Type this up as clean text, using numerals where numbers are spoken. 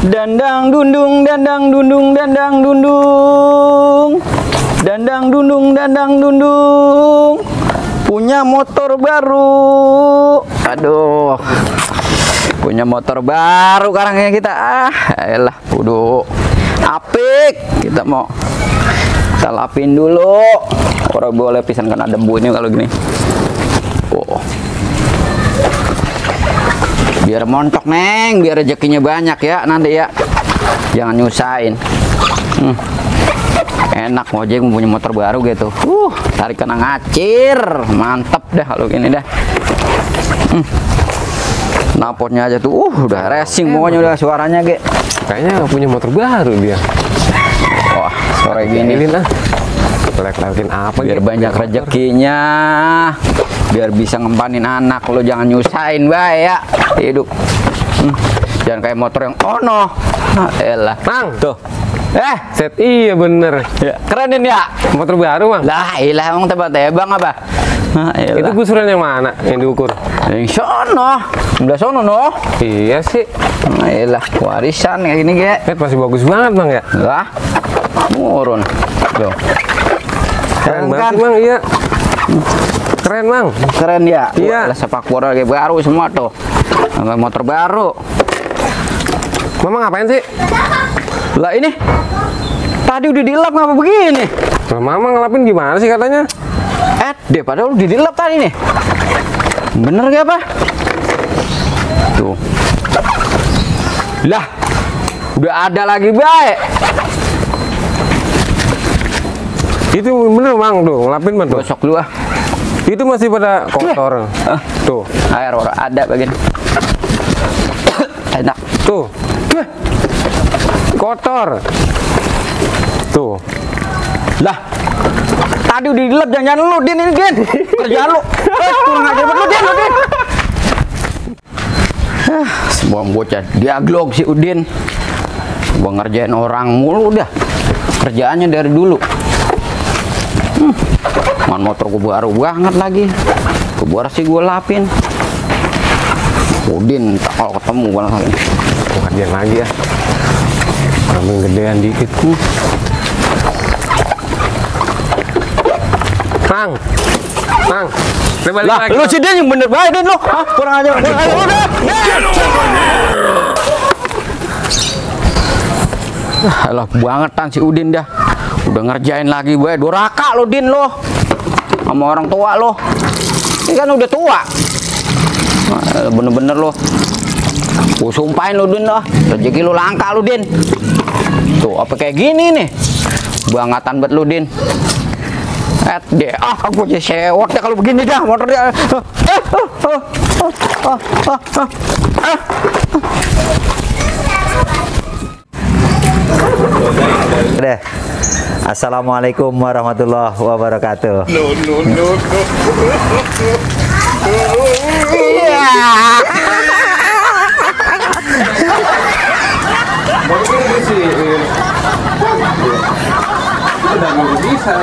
Dandang dundung, dandang dundung, dandang dundung. Dandang dundung, dandang dundung. Punya motor baru. Aduh. Punya motor baru karangnya kita. Elah, kudu apik. Kita mau kita lapin dulu. Orang boleh pisan kena debu ini kalau gini. Oh. Biar montok neng, biar rezekinya banyak ya nanti ya, jangan nyusahin. Enak ngojek punya motor baru gitu. Tarik kena ngacir, mantep dah kalau gini dah. Napotnya aja tuh, udah racing pokoknya, udah suaranya ge. Kayaknya punya motor baru dia. Wah, sore gini lah. Lek-lekin apa? Biar banyak rezekinya. Biar bisa ngempanin anak, lo jangan nyusahin bae ya hidup. Jangan kayak motor yang ono. Elah Mang tuh, set iya bener ya, kerenin ya motor baru Mang. Lah ilah emang tebak-tebak apa? Itu gusuran yang mana yang diukur? Yang sono, sebelah sono no. Iya sih. Ilah warisan kayak gini ge. Masih bagus banget Mang ya. Lah murun tuh. Keren banget kan? Mang, iya. Keren Mang. Keren ya. Iya. Sepak bola kayak baru semua tuh. Sama motor baru. Mama ngapain sih? Lah ini tadi udah dilap ngapa begini? Nah, Mama ngelapin gimana sih katanya? Dia padahal udah dilap tadi nih. Bener gak apa? Tuh. Lah udah ada lagi baik. Itu bener Mang tuh ngelapin mah tuh. Gosok dulu ah. Itu masih pada kotor. Tuh. Air orang ada bagian. Enak. Tuh. Kotor. Tuh. Lah. Tadi udah dilap, jangan lu Din ini Din. Kerjaan lu. Kurang aja lu Din, lu Din. Semua bocah diaglok si Udin. Gua ngerjain orang mulu dah. Kerjaannya dari dulu. Man motor gua baru banget lagi. Gua sih gua lapin. Udin kalau ketemu gua langsung kerjaan lagi ya. Ambil gedean dikit. Mang. Lah, lu si Din yang bener baik Din lu. Hah, kurang aja. Udah. Alah bangetan si Udin dah. Udah ngerjain lagi gue. Duraka lo Din lo. Sama orang tua lo. Ini kan udah tua. Bener-bener lo. Gue sumpahin lo Din lo. Rezeki lo langka lo Din. Tuh apa kayak gini nih. Bangatan buat lo Din. Aku jadi sewot ya kalau begini dah motor dia. Udah. Assalamualaikum warahmatullahi wabarakatuh. No. Iya. Udah mau bisa.